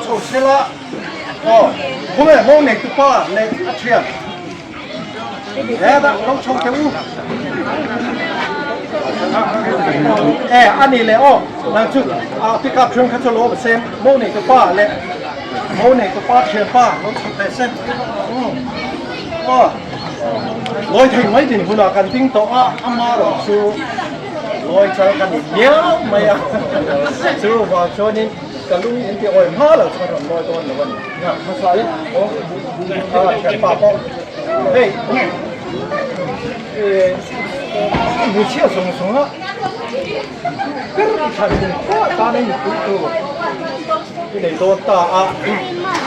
chho sela aw khawnge mo nei tupa leh a thian hetah lo chho teh u e a ni leh aw nang chu a pick up thian kha chu lo awm se mo nei tupa leh mo nei tupa thianpa lo chho teh se aw lawi thei mai din hunah kan ding tawh a ama erawh chu lawi chal ka ni miau mai a chuvang chuanin ka lung in ti awi hma lo chu ka rawn lawi dawn lo a ni hmasa in a thianpa pawh hei hmeichhia zawng zawng a ber i thlan tum khuah tan a inpui tur i nei dawn ta a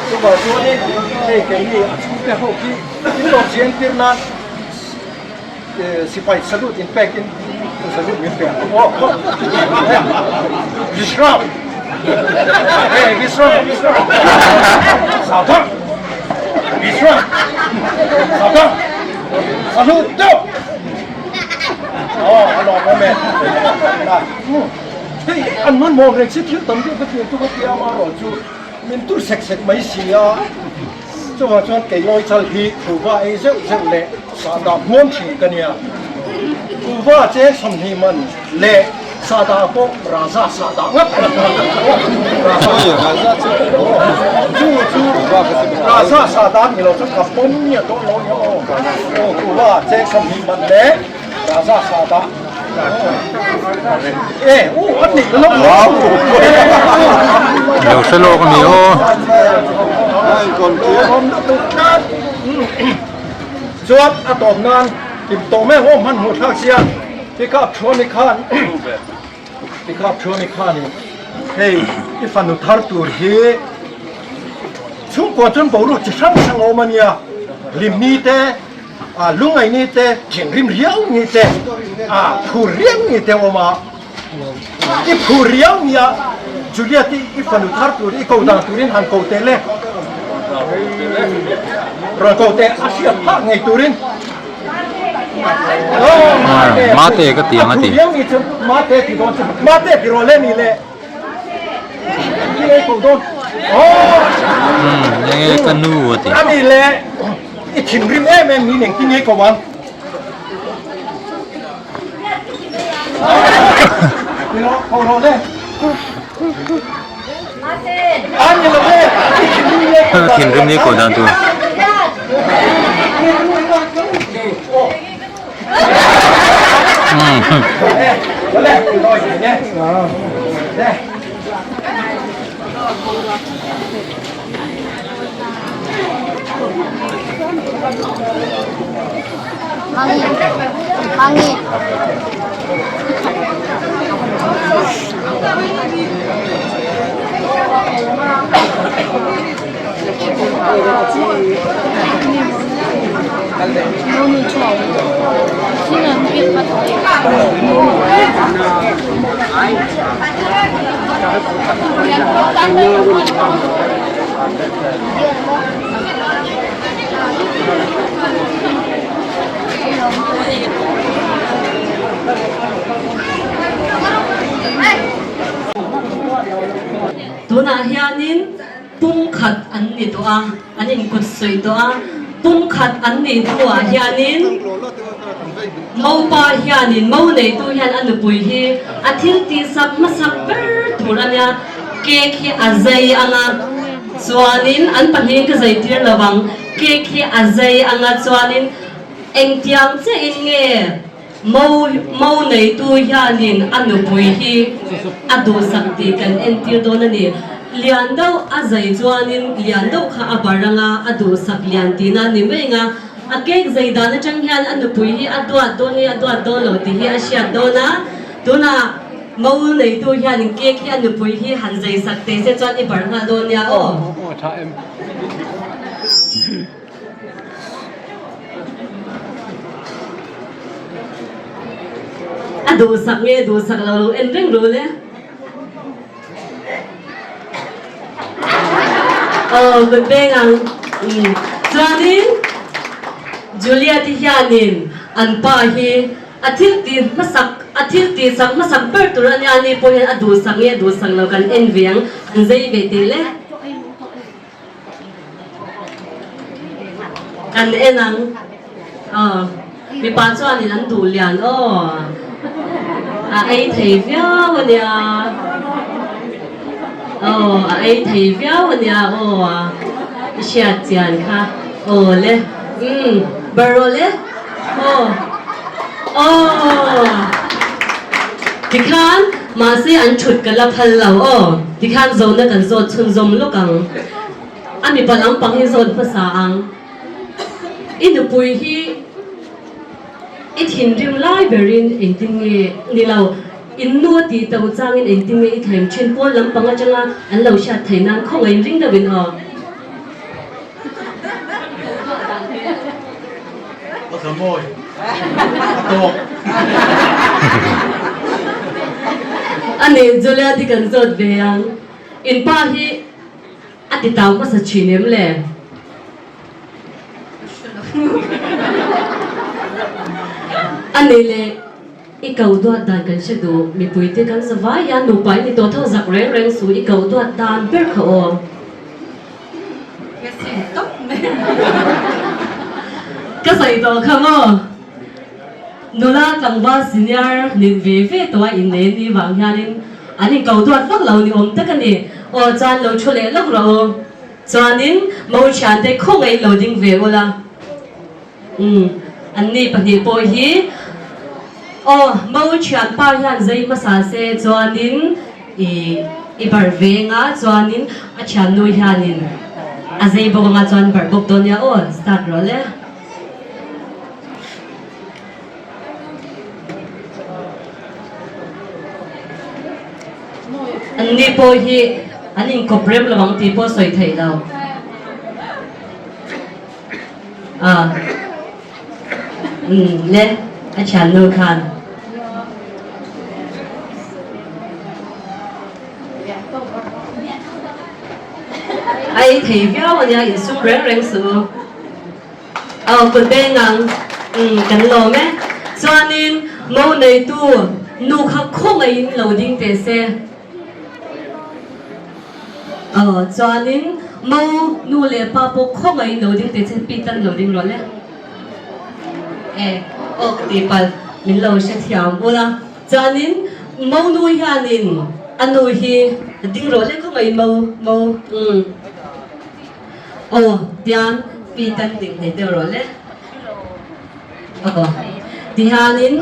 chuvang chuanin hei keini a chhungte ho khi in lawm chian tir nan sipai salute in pek in salute min pe ang aw Vishram hey Vishram Vishram Savdhan Vishram Savdhan salute do aw a lawm awm e hei an man mawm reng si thil tam deuh ka thiam chu ka tia ama erawh chu min tur sek sek mai si a. Chuvang chuan keilawi chal hi kuhva ei zeuh zeuh leh sahdah hmuam thin ka nia. Kuhva cheng 20 man leh sahdah pawh Raza sahdah ngat a ni. Raza chu chu Raza sahdah ni lo chu ka pawm nge dawn lo nia aw. Aw kuhva cheng 20 man leh Raza sahdah e u an nih lo. Lo hre lawk a ni aw. Chuan a tawp nan kim tawh mai ang aw hman hmuh thlak sia pick up thu ani khan pick up thu ani khanin hei i fanu thar tur hi chhungkua chuan boruak chi hrang hrang a awm a nia limni te a lungai ni te thinrim riau ni te a phur riau ni te a awm a i phur riau nia Juliet i i fanu thar tur i ko dan turin han ko teh le rawn ko teh a hriat phah ngei turin Mate ka ti ang a ti. Mate ti dawn chu mate ti rawh le ni le ti ei ko dawn Umm enge ka nu a ti. Ani le i thinrim em em ni engtin nge ko ang. Thinrim ni ko dan tur. Tunah hianin pumkhat an ni tawh a, an inkut sawi tawh a, pumkhat an nih hnuah hianin Mopa hianin mo neitu hian a nupui hi a thil tihsak hmasak ber tur a nia, cake hi a zai ang a, chuanin an pahnihin ka zai tir lo ang, cake hi a zai ang a, chuanin engtiang chiahin nge mo mo neitu hianin a nupui hi a duhsak tih kan entir dawn a ni. Lian deuh a zai chuanin lian deuh kha a bar ang a, a duhsak lian tihna a ni mai ang a. A cake zai dan atang hian a nupui hi a duat dawn nge a duat dawn lo tih hi a hriat dawn a, tunah Mo neitu hianin cake hi a nupui hi han zai sak teh se chuan i barh nghal dawn nia aw. A duhsak nge duhsak lo lo en reng ru le. Aw kut peng ang. Chuanin Juliet hi hianin an pa hi a thil tih hmasak a thil tih sak hmasak ber tur a nia ni pawh hian a duhsak nge duhsak lo kan en ve ang an zei ve teh le. Kan en ang. Aw, mipa chuanin an duh lian aw. A ei thei viau a nia. Aw, a ei thei viau a nia aw. I hriat chian kha. Aw le. Umm, bar rawh le. Aw. Aw. Tikhan, mahse an thut ka la phal lo aw. Tikhan zawhna kan zawt chhunzawm lawk ang. A mipa lampang hi zawt hmasa ang. I nupui hi i thinrim lai berin engtin nge ni lo, in nu a tih to changin engtin nge i thlem thin pawn lampang atanga an lo hriat theih nan khawngaih ring deuhin aw. A nih Juliet hi kan zawt ve ang. In pa hi A ti tau hmasa thin em le? A nei le i ko duat dan kan hre duh, mipuite kan za vai hian nupa in ni tawh tho zak reng reng su i ko duat dan ber kha aw. Ka sawi tawh kha maw? Nula tlangval senior nin ve ve tawh a innei ni vang hianin an inko duat vak lo ni awm tak a ni. Aw chuan lo thu leh lawk rawh u. Chuanin mo thiante khawngaih lo ding ve ula. Umm anni pahnih pawh hi aw mo thianpa hian zai hmasa se chuanin i i bar venga chuanin a thiannu hianin a zai bawk anga chuan bar bawk dawn nia aw start rawh le. Anni pawh hi an inkawp rem lo ang tih pawh sawi theih lo. Ah. Um, le, a thiannu khan. A ei thei viau a nia, insum reng reng suh u. Aw kut beng ang umm kan lawm e. Chuanin mo neitu nu kha khawngaihin lo ding teh se. Aw chuanin mo nu leh pa pawh khawngaihin lo ding teh se pi tan lo ding rawh le. E aw ka tih palh min lo hrethiam ula. Chuanin mo nu hianin a nu hi ding rawh le khawngaihin mo mo umm. Aw, tiang pi tan ding hlei deuh rawh le. Aw, tihianin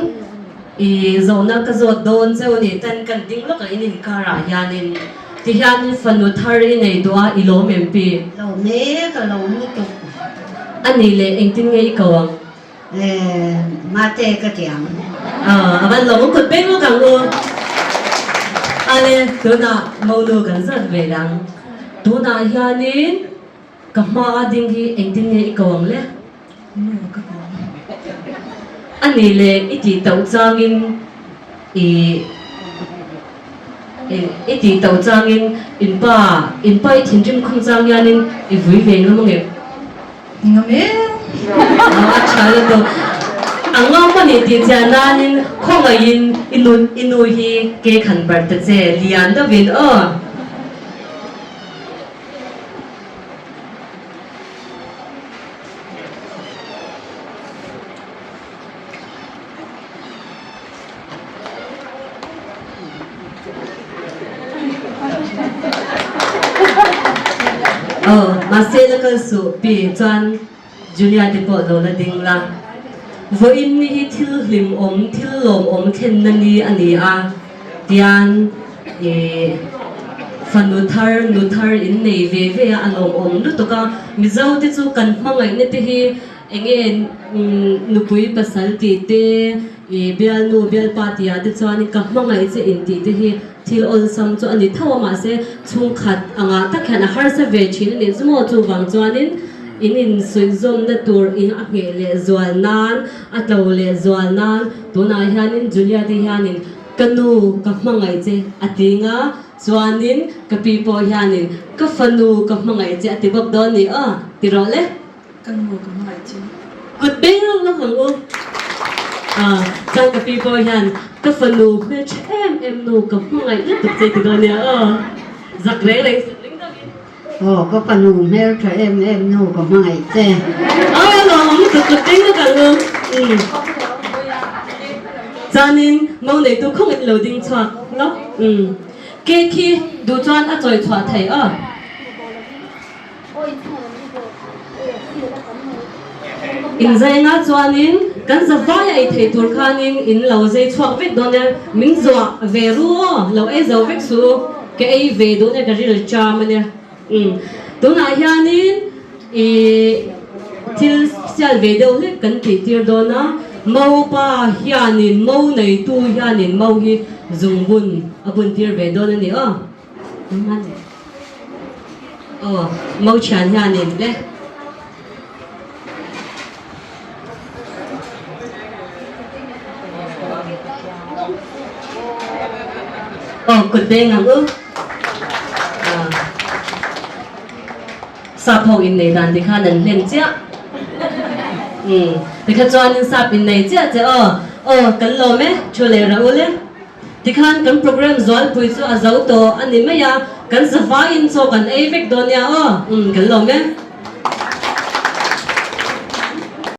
i zawhna ka zawt dawn cheu a ni, tan kan ding lawk a in inkarah hianin tihianin fanu thar i nei duh a, i lawm em pi? Lawm e, ka lawm lutuk. A nih leh engtin nge i ko ang? Mate ka ti ang. A van lawm kut beng lawk ang u. Ale tunah monu kan zat ve ang. Tunah hianin ka hma a ding hi engtin nge i ko ang le? Nu ka ko ang. A nih leh i tih tauh changin i i tih tauh changin in pa in pa i thinrim khum chang hianin i vui ve ngam ang em? Ngam e. A tha lutuk. A ngam a ni tih chiah nanin khawngaihin i nu i nu hi ke khan bar ta che lian deuhin aw. Aw, mahse la kal suh pi chuan Julia te pawh lo la ding la. Vawiin ni hi thil hlimawm, thil lawmawm thlenna ni a ni a, tian ih fanu thar, nu thar in nei ve ve a, a lawmawm lutuk a. Mizo te chu kan hmangaihna te hi Enge nupui pasal tih te, i bialnu bialpa tih ah te chuan ka hmangaih che in tih te hi thil awlsam chu a ni tho a, mahse chhungkhat angah tak hian a harsa ve thin a nih chu maw? Chuvang chuanin in insuihzawmna tur in a ngheh leh zual nan, a tlo leh zual nan tunah hianin Julia te hianin ka nu ka hmangaih che a ti nga, chuanin ka pi pawh hianin ka fanu ka hmangaih che a ti bawk dawn ni aw, ti rawh le. Ka nu ka hmangaih chu. Kut beng lawk lawk ang u. Ah, chuan ka pi pawh hian ka fanu hmeltha em em nu ka hmangaih lutuk che ti dawn nia aw. Zak reng reng sak ring deuhin. Aw ka fanu hmel tha em em nu ka hmangaih che. Aw lawm awm lutuk ka teng lutuk ang u. Umm. Chuanin mo neitu khawng in lo ding chhuak lawk. Umm. Cake hi duh chuan a chawi chhuah theih aw. Inzainga chuanin kan zavaia ei theih tur khanin in lo zei chhuak vek dawn e, min zuah ve ru aw, lo ei zo vek suh u, ka ei ve dawn e ka ril cham a nia. Umm tunah hianin ih thil sial ve deuh hlek kan tih tir dawn a, Mopa hianin mo neitu hianin mo hi zungbun a bun tir ve dawn a ni aw. Aw, mo thian hianin le. Aw, kut beng ang u. Sap ho innei dan tikhan an hlen chiah. Umm, tikha chuanin sap innei chiah che aw. Aw, kan lawm e, thu leh rah u le. Tikhan kan program zualpui chu a zo tawh a ni mai a, kan zavaiin chaw kan ei vek dawn nia aw, umm kan lawm e.